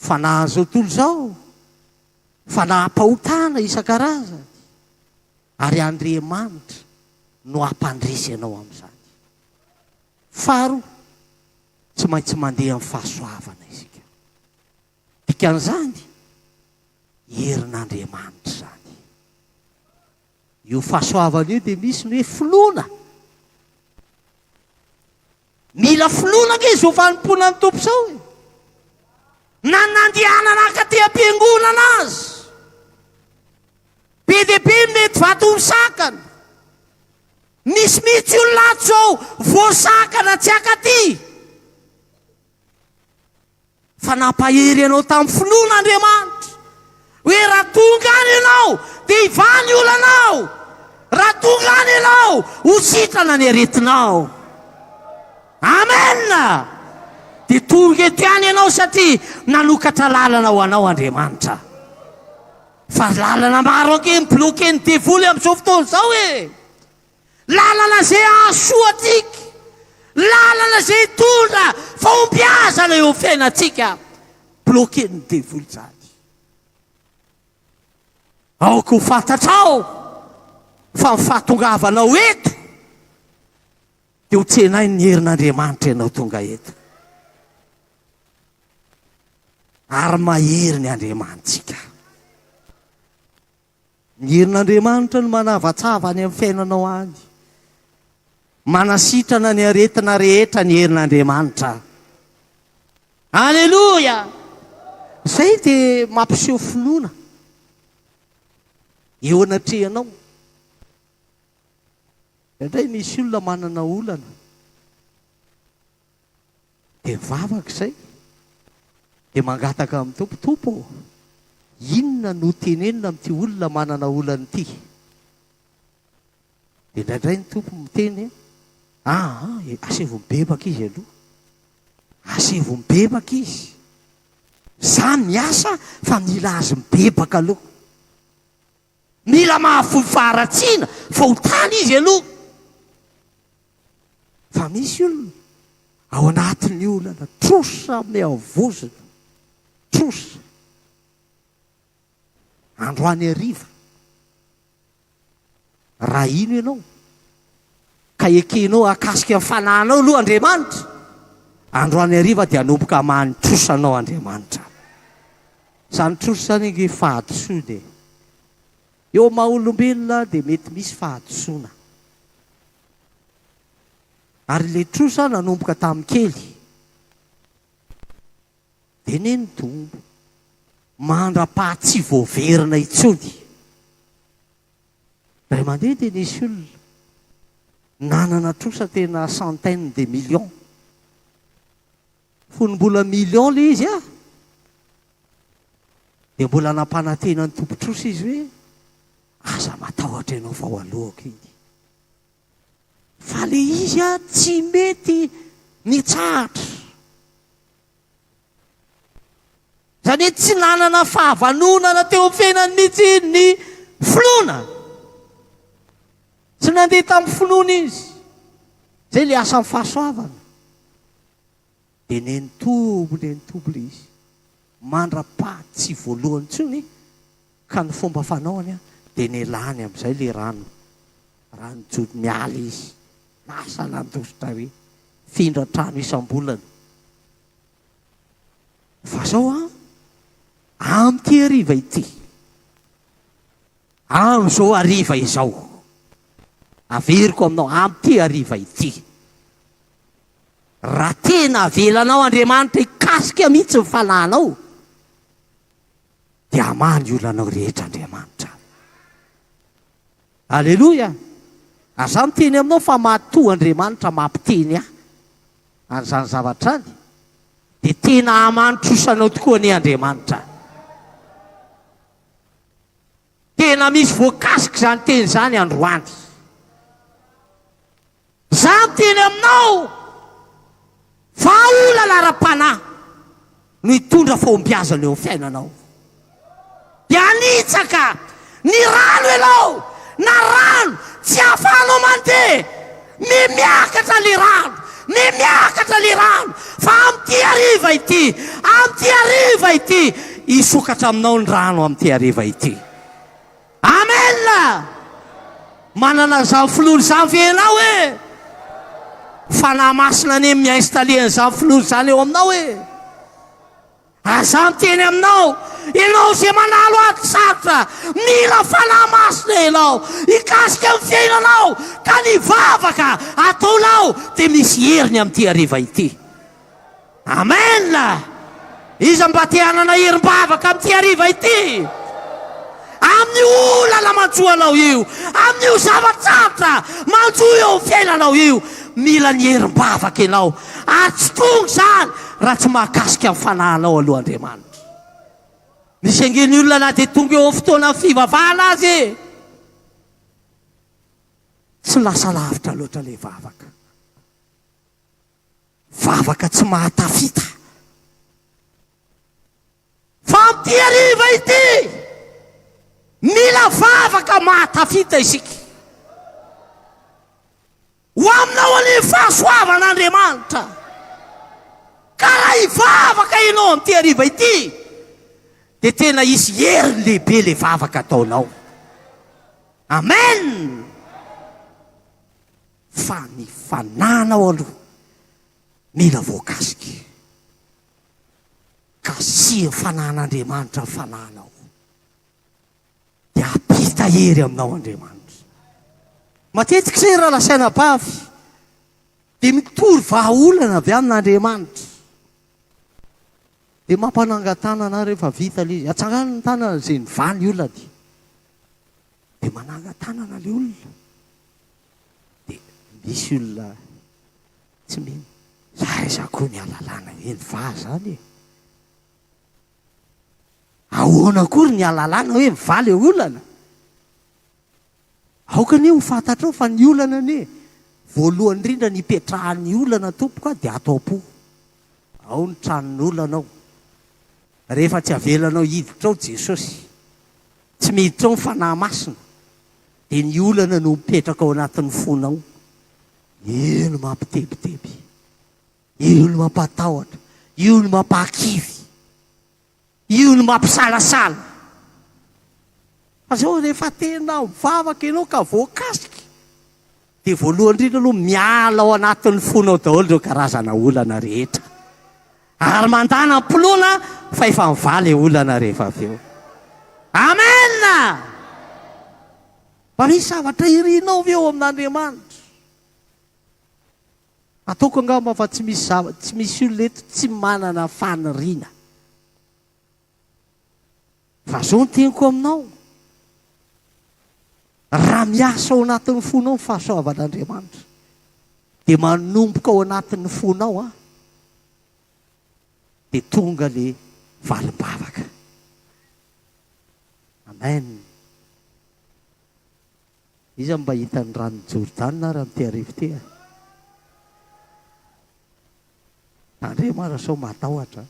Fanahin'izao tontolo izao, fanahim-pahotana isan-karazany, ary Andriamanitra no hampandresy anao amin'izany. Faharoa, tsy maintsy mandeha amin'ny fahasoavana isika. Dikan'izany, herin'Andriamanitra izany. Io fahasoavana io dia misy ny hoe finoana. Mila finoana ange izao fanompoana ny Tompo izao e. Na nandehanana hankaty am-piangonana aza. Be dia be ny mety vato misakana. Misy mihitsy olona ato izao voasakana tsy hankaty. Fa nampahery anao tamin'ny finoana Andriamanitra hoe raha tonga any ianao dia hivaha ny olanao, raha tonga any ianao ho sitrana ny aretinao. Amen! Dia tonga eto ihany ianao satria nanokatra lalana ho anao Andriamanitra. Fa lalana maro ange mi-bloquer ny devoly amin'izao fotoana izao e! Lalana izay hahasoa antsika, lalana izay hitondra fahombiazana eo amin'ny fiainantsika. Bloquer-n'ny devoly izany. Aoka ho fantatrao fa ny fahatongavanao eto dia ho tsenain'ny herin'Andriamanitra ianao tonga eto. Ary mahery ny Andriamanitsika. Ny herin'Andriamanitra no manavatsava any amin'ny fiainanao any. Manasitrana ny aretina rehetra ny herin'Andriamanitra. Aleloia! Izay dia mampiseho finoana eo anatrehanao. Indraindray misy olona manana olana. Dia mivavaka izay, dia mangataka amin'ny Tompo, Tompo ô, inona no tenenina amin'ity olona manana olana ity? Dia indraindray ny Tompo miteny, aa, asaivo mibebaka izy aloha. Asaivo mibebaka izy. Za miasa fa mila azy mibebaka aloha. Mila mahafoy faharatsiana, fahotana izy aloha. Fa misy olona ao anatin'ny olana, trosa mihavozona, trosa. Androany hariva, raha hino ianao, ka ekenao hahakasika ny fanahinao aloha Andriamanitra, androany hariva dia hanomboka hamaha ny trosanao Andriamanitra. Izany trosa izany ange fahadisoana e. Eo amin'ny maha olombelona dia mety misy fahadisoana. Ary ilay trosa nanomboka tamin'ny kely. Dia nitombo mandra-paha tsy voaverina intsony. Indray mandeha dia nisy olona nanana trosa tena centaine de millions. Fony mbola millions ilay izy ah! Dia mbola nampanantena ny tompon-trosa izy hoe aza matahotra ianao fa ho aloako iny. Fa le izy a tsy mety nitsahatra. Izany hoe tsy nanana fahavanonana teo amin'ny fiainany mihitsy ny finoana. Tsy nandeha tamin'ny finoana izy. Izay le asan'ny fahasoavana. Dia nenitombo nenitombo le izy. Mandra-paha tsy voalohany intsony ka ny fomba fanaony dia nelany amin'izay le rano. Rano jody miala izy. Lasa nandositra re. Findra trano isam-bolana. Fa zao an, amin'ity hariva ity, amin'izao hariva izao, averiko aminao, amin'ity hariva ity, raha tena avelanao Andriamanitra hikasika mihitsy ny fanahinao, dia hamaha ny olanao rehetra Andriamanitra. Aleloia! Ary za miteny aminao fa matoa Andriamanitra mampiteny ahy an'izany zavatra izany, dia tena hamaha ny trosanao tokoa anie Andriamanitra. Tena misy voakasika izany teny izany androany. Za miteny aminao. Vahaolana ara-panahy no hitondra fahombiazana eo amin'ny fiainanao. Dia hanitsaka ny rano ianao, na rano tsy ahafahanao mandeha, mihamiakatra ilay rano, mihamiakatra ilay rano, fa amin'ity hariva ity, amin'ity hariva ity, hisokatra aminao ny rano amin'ity hariva ity. Amen! Manana an'izany finoana izany ve ianao e? Fanahy Masina anie mi-installer an'izany finoana izany eo aminao e! Aza miteny aminao, ianao izay manalo ady sarotra, mila Fanahy Masina ianao hikasika ny fiainanao, ka ny vavaka ataonao dia misy heriny amin'ity hariva ity. Amen! Iza mba te hanana herim-bavaka amin'ity hariva ity? Amin'io olana manjo anao io, amin'io zava-tsarotra manjo eo amin'ny fiainanao io, mila ny herim-bavaka ianao. Ary tsy tonga izany raha tsy mahakasika ny fanahinao aloha Andriamanitra. Misy ange ny olona na dia tonga eo amin'ny fotoanan'ny fivavahana aza e! Tsy lasa lavitra loatra ilay vavaka. Vavaka tsy mahatafita. Fa amin'ity hariva ity, mila vavaka mahatafita isika. Ho aminao anie ny fahasoavan'Andriamanitra. Ka raha hivavaka ianao amin'ity hariva ity, dia tena hisy heriny lehibe ilay vavaka ataonao. Amen! Fa ny fananao aloha mila voakasika. Kasihan'ny fanan'Andriamanitra ny fananao. Dia hampita hery aminao Andriamanitra. Matetika izay raha lasaina bavy dia mitory vahaolana avy amin'Andriamanitra. Dia mampanangan-tanana rehefa vita ilay izy. Atsangano ny tanana izay nivaha ny olany. Dia manangan-tanana ilay olona. Dia misy olona tsy mino. Za aiza koa ny alalana hoe mivaha zany e? Ahoana akory ny alalana hoe mivaha le olana? Aoka anie ho fantatrao fa ny olana anie, voalohany indrindra ny ipetrahan'ny olana tompoko a dia ato am-po. Ao ny tranon'olana ao. Rehefa tsy avelanao hiditra ao Jesosy, tsy miditra ao ny Fanahy Masina, dia ny olana no mipetraka ao anatin'ny fonao. Io no mampitebiteby, io no mampatahotra, io no mampahakivy, io no mampisalasala. Fa zao rehefa tena mivavaka ianao ka voakasika, dia voalohany indrindra aloha miala ao anatin'ny fonao daholo ireo karazana olana rehetra. Ary mandana am-pinoana fa efa mivaha ilay olana rehefa avy eo. Amen! Mba misy zavatra irinao ve eo amin'Andriamanitra? Ataoko angamba fa tsy misy zava, tsy misy olona eto tsy manana faniriana. Fa zao ny teniko aminao, raha miasa ao anatin'ny fonao ny fahasoavan'Andriamanitra, dia manomboka ao anatin'ny fonao an, dia tonga le valim-bavaka. Amen. Iza mba hita ny ranon'i Jordana ary amin'ity hariva ity e? Tandremo ary sao matahotra.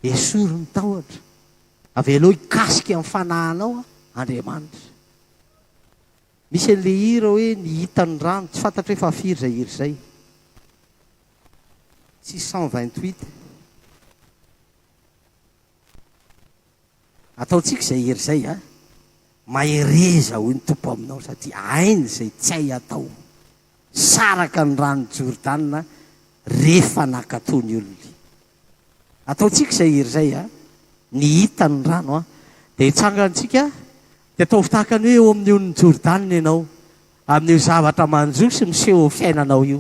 Esory ny tahotra. Avelao hikasika ny fanahinao Andriamanitra. Misy an'ilay hira hoe ny hitan'ny rano, tsy fantatro hoe fa firy izay hira izay. 628. Ataontsika izay hira izay a. Mahereza hoy ny Tompo aminao satria hainy izay tsy hay atao. Saraka ny ranon'i Jordana rehefa nankatò ny olony. Ataontsika izay hira izay a. Ny hita ny rano a. Dia hitsangantsika dia ataovy tahaka ny hoe eo amin'ny onin'i Jordana ianao. Amin'io zavatra manjo sy miseho eo fiainanao io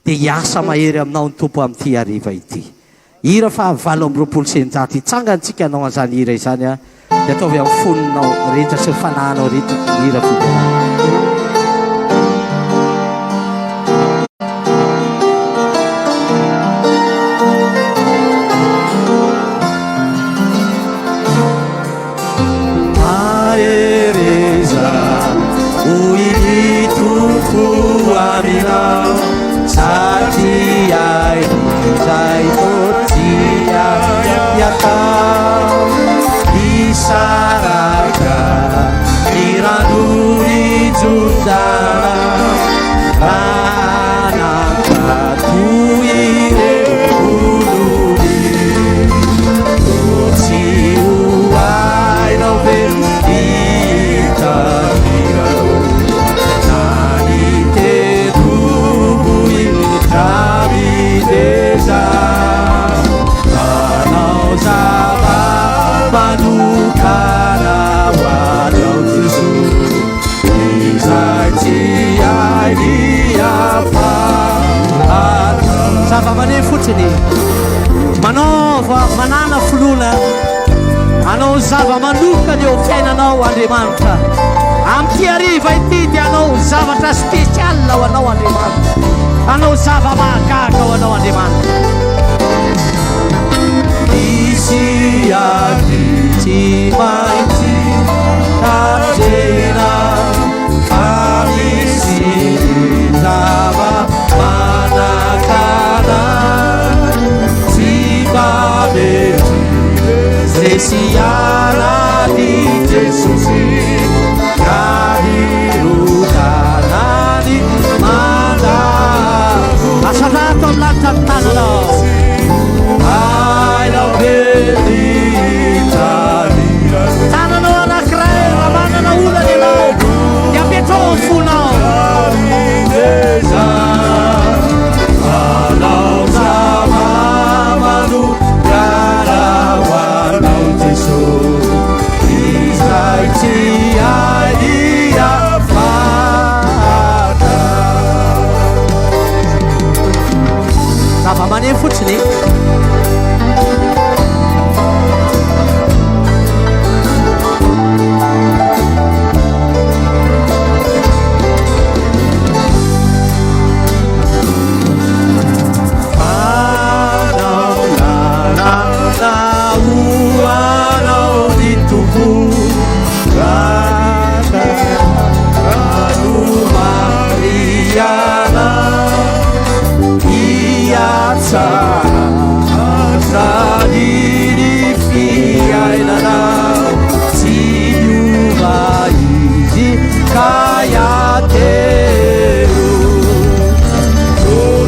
dia hiasa mahery aminao ny Tompo amin'ity hariva ity. Hira faha 628 Hitsangantsika hanao an'izany hira izany a dia ataovy amin'ny fononao rehetra sy ny fanahinao rehetra ny hira fiderana. Mahereza, hoy ny Tompo aminao, satria. atao Hisaraka ny ranon'i Jordana Raha nankatò ireo olony Toa tsy ho hainao ve ny hitanirao Na ny tendrombohitra mideza Hanao zava-manokana ho anao Jesoa Izay tsy hain'ny hafa atao. Zava-maneno fotsiny. Manaova, manàna finoana. Hanao zava-manokana eo amin'ny fiainanao Andriamanitra. Amin'ity hariva ity dia hanao zavatra spécial ho anao Andriamanitra. Hanao zava-mahagaga ho anao Andriamanitra. Misy ady tsy maintsy atrehina fa misy zava-manakana tsy mba mety resy an'i Jesosy ka hirodanany mandalo. Asandrato amin'ny lanitra ny tananao. Hainao ve ny hitanirano? Tananao anankiray raha manana olana ianao dia apetraho ny fonao. Hanao zava-manokana ho anao Jesosy Izay tsy hain'ny hafa atao. Zava-maneno fotsiny. Manao lalana ho anao ny Tompo, rano Mariana hiatsara hatrany ny fiainana tsy miova izy ka hiatero.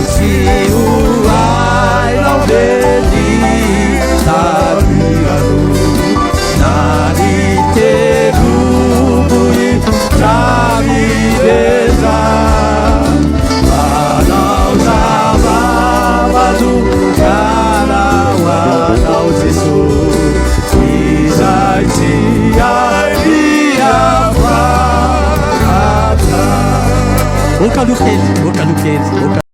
Tsy ho hainao ve ny hitanirano na ny tendrombohitra mideza Manao zava-manokana ho anao Jesosy Izay tsy hain'ny hafa atao. Okalo kely, okalo kely, okalo.